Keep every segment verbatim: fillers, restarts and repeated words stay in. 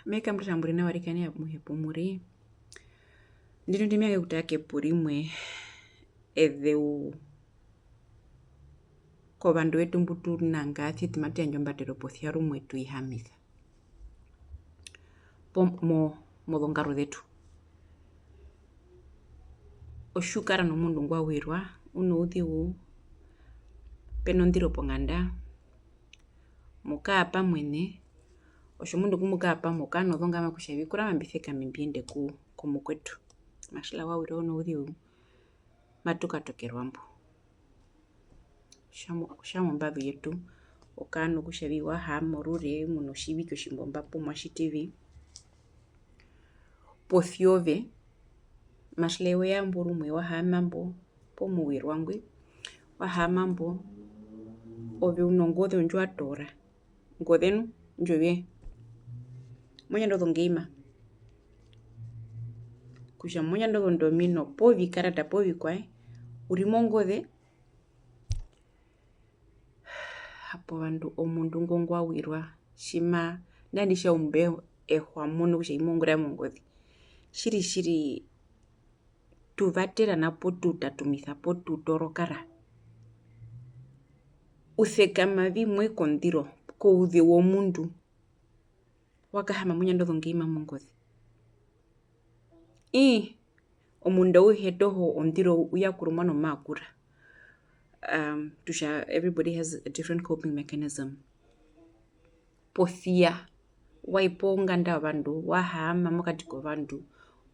Me kambura kutja mu ri nawa arikana amuhe pu mu ri. Ndino ndi me vanga okutara kepu rimwe ezeu kovandu vetu mbu tu nanga, tjiti matu yandja ombatero posia rumwe tu ihamisa po-, mo-, mozongaro zetu. Otji u kara nomundu ngwa wirwa, u nouzeu, pe nondiro ponganda, mu kaa pamwe ne, otjomundu ngu mu kaa pamwe, u kaa nozongama kutja vi kurama mbi sekame mbi yende ku, komukwetu. Matjila wa wirwa u nouzeu, matu katokerwa mbo. Kutja mo-, kutja mombazu yetu, o kaa nokutja vi wa haama orure, mu notjivike otjimbomba poo mwa tjiti vi, posia ove, matjila we ya mbo rumwe wa haama mbo, poo mu wirwa ngwi, wa haama mbo, ove u nongoze ndji wa toora, ongoze nu, ndjo ye, mo nyanda ozongeima, kutja mo nyanda ozondomino, poo vikarata, poo vikwaye, u ri mongoze, hapo ovandu, omundu ngo ngwa wirwa, tji ma, nandi tja umba ehwa mo nu kutja i mongura mongoze, tjiri, tjiri, tu vaterana poo tu tatumisa poo tu torokara. U sekama vi mo i kondiro kouzeu womundu, wa kahaama mo nyanda ozongeima mongoze. Ii, omundu auhe toho ondiro u yakurumwa nomakura. Um, kutja everybody has a different coping mechanism. Posia, wa i ponganda yovandu, wa haama mokati kovandu,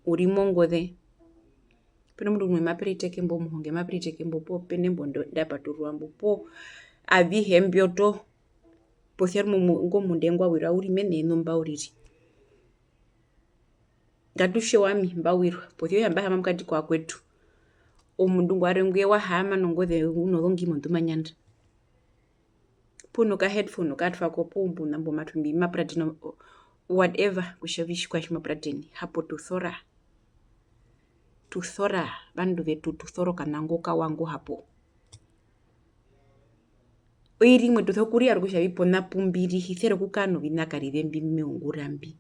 u ri mongoze. Pe nomundu umwe mape riteke mbo, omuhonge mape riteke mbo, poo pe nembo ndo-, nda patururwa mbo, poo avihe mbyo toho. Posia rumwe mu-, ingo mundu ngwa wirwa u ri mene nomba uriri. Ngatu tje owami mba wirwa, posia okutja mba haama mokati kovakwetu. Omundu ngwarwe ngwi wa haama nongoze u nozongeima ndu ma nyanda. Pu no ka headphone ka twa ko poo mbu na mbo matu mbi ma puratene o-, whatever, kutja vi tjikwaye tji ma puratene, hapo tu sora. Tu sora, vandu vetu, tu sora okanango kawa ngo hapo. Oiri imwe tu sokuriyarura kutja vi pona pu mbi ri, hi sere okukara noviṋa karive mbi me ungura mbi.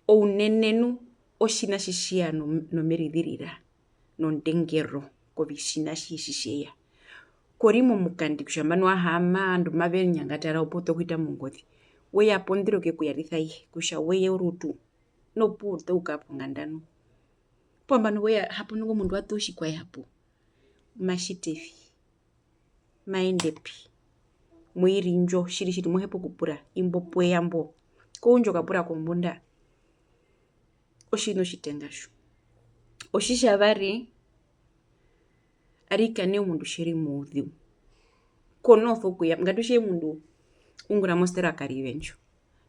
Ounene nu, otjiṋa tji tji ya no-, nomerizirira, nondengero kovitjiṋa tji, tji tje ya. Ko ri momukandi kutja nambano wa haama, ovandu mave nyangatara opuwo to hita mongoze. We ya pondiro ke ku yarisa ihe, kutja we ya orutu, nopuwo to uka ponganda nu. Poo nambano we ya hapo nu ingo mundu wa ṱu otjikwaye hapo. Ma tjiti vi? Ma ende pi? Moiri ndjo, tjiri, tjiri, mo hepa okupura, imbo pwe ya mbo. Ko undja okapura kombunda. Otjiṋa otjitenga tjo. Otjitjavari, arikana omundu tje ri mouzeu. Ko noso kuya, ngatu tje omundu u ungura mostora karive ndjo.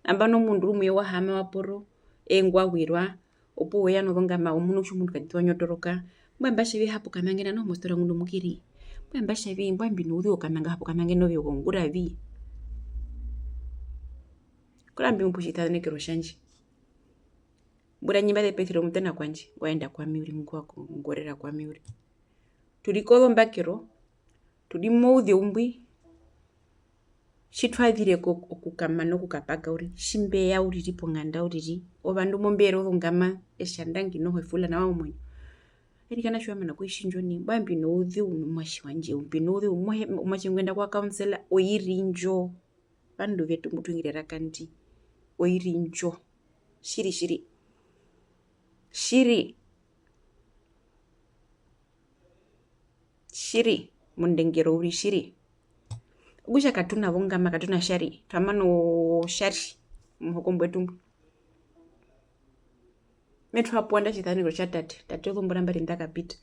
Nambano omundu rumwe wa haama wa poro, eye ngwa wirwa, opuwo we ya nozongama, o munu kutja omundu ka ṱi wa nyotoroka, mbwae mba tja vi hapo kanangena noho mostora ngunda mu ke ri, mbwae mba tja vi, mbwae mbi nouzeu okananga hapo kanangena ove o ungura vi. Kora mbi mu pe otjitanekerwa tjandje. Mbura ndji mba zepesire omutena kwandje, ngwa enda kwami uriri, ngwa kongorera kwami uriri. Tu ri kozombakero, tu ri mouzeu mbwi, tji twa zire ko-, okukamana okukapaka uriri, tji mbe ya uriri ponganda uriri, ovandu mbo mbe ere ozongama, e tja ndangi noho e fula nawa omuinyo. Arikana tji wa mana kutjindjo nai, mbwae mbi nouzeu nomuatje wandje, mbi nouzeu, omuatje ngwenda kwa counsellor oiri ndjo, vandu vetu mbu tu hungira eraka ndi, oiri ndjo, tjiri, tjiri, tjiri. Tjiri, mondengero uriri tjiri. Okutja katu na vongama, katu na tjari, twa mana otjari, omuhoko mbwetu mbwi. Me twa po anda otjitanekerwa tja tate, tate ozombura mbari nḓa kapita.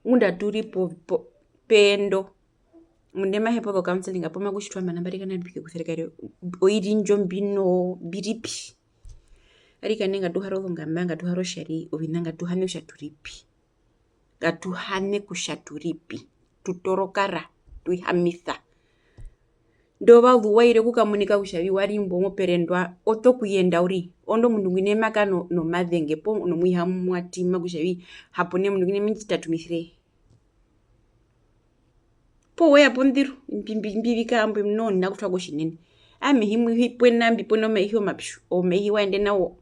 Ngunda atu ri po, po, peendo, omundu ma hepa ozo counseling, poo ma ku tji twa mana mbari kana mbi ke ku serekarere, oiri ndjo mbi no, mbi ri pi? Arikana ngatu hare ozongama, ngatu hare otjari, oviṋa ngatu hane kutja tu ri pi. Ngatu hane kutja tu ri pi. Tu torokara, tu ihamisa. Ndovazu wa ire okukamunika kutja vi wa ri mbo moperendwa, oto kuyenda uriri. Orondu omundu ngwi nai ma kara no-, nomazenge, poo nomuihamwatima kutja vi hapo nai omundu ngwi nai me ndji tatumisire. Poo we ya pondiru, mbi, mbi, mbi vi kara mbo noho hi na kutwa ko tjinene. Ami hi mwi-, hi pwena, mbi pwena omaihi omapyu, omaihi wa ende nawo.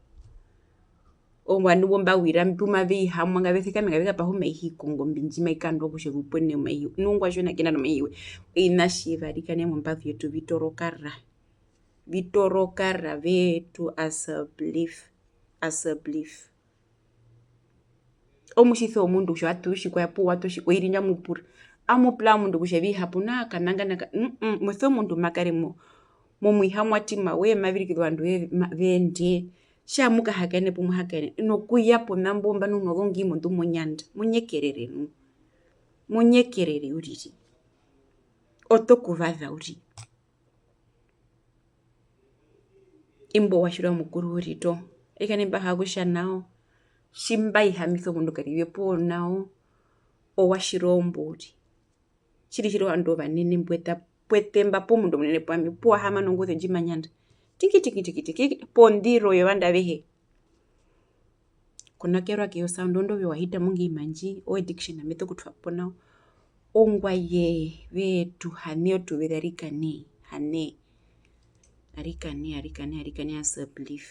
Ovandu mbo mba wira, mbu mave ihamwa, ngave sekame, ngave kapaha omaihi kongombe ndji mai kandwa kutja vi pwene omaihi. Nu ongwaye tji u hi na kena nomaihi we. Oviṋa tjiva, arikana, mombazu yetu vi toora okara. Vi toora okara vetu, as a belief, as a belief. Omutjise womundu kutja wa ṱu tjikwaye poo wa ṱu tji-, oiri ndja mu pura. Amu pura omundu kutja vi hapo, nao kanangananga, mm, mm, mu ese omundu ma kare mo, momuihamwatima we, ma virikiza ovandu ve-, ma-, ve ende. Tji mu kahakaene pu mu hakaene, nokuya ponambo mba nu nozongi mondu monyanda, mu nyekerere nu. Mu nyekerere uriri. Oto kuvaza uriri. Imbo wa tjirwa Mukuru uriri toho. Arikana, mba hara kutja nao, tji mba ihamisa omundu karive poo nao, owa tjirwa ombo uriri. Tjiri, tjiri ovandu ovanene mbweta pwete mba poo omundu omunene pu ami, pu wa hama nonguze ndji ma nyanda. Tiki, tiki, tiki, tiki, pondiro yovandu avehe. Konakerwa ke yo sound, ondo ove wa hita mongeima ndji, o addiction ame so kutwa po nao. Ongwaye vetu, hane otuveze, arikana, hane. Arikana, arikana, arikana, as a belief.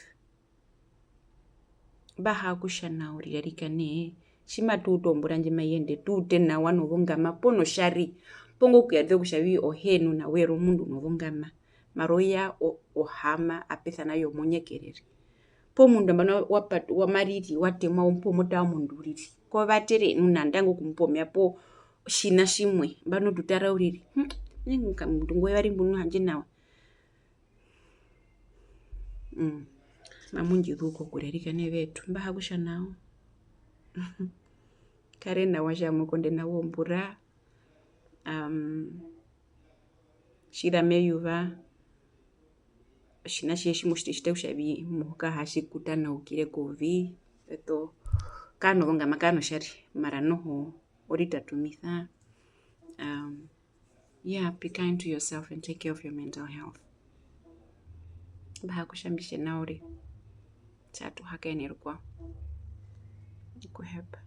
Mba hara kutja nao uriri, arikana, tji matu utu ombura ndji mai yende, tu ute nawa nozongama, poo notjari, poo ngo kuyarisa kutja vi ohee nu nawa, ere omundu nozongama. Mara oya o-, ohama apesa nayo mo nyekerere. Poo omundu nambano wa patu-, wa mariri, wa temwa, omupu omota womundu uriri. Ko vatere nu nanda ngo kumupa omeva poo otjiṋa tjimwe, nambano tu tara uriri. Hmm, omundu ngwe vari mbu nu handje nawa. Mm. Mamu ndji zuu kokure, arikana vetu. Mba hara kutja nao. Kare nawa tji mu konde nawa ombura. Am, tjiza meyuva, otjiṋa atjihe tji mo tjiti, tjita kutja vi muhuka ha tji ku tanaukire kouvi, eto, kaa nozongama, kaa notjari, mara noho o ritatumisa. Um, yeah, be kind to yourself and take care of your mental health. Mba hara kutja mbi tje nao uriri, tji atu hakaene rukwao. Okuhepa.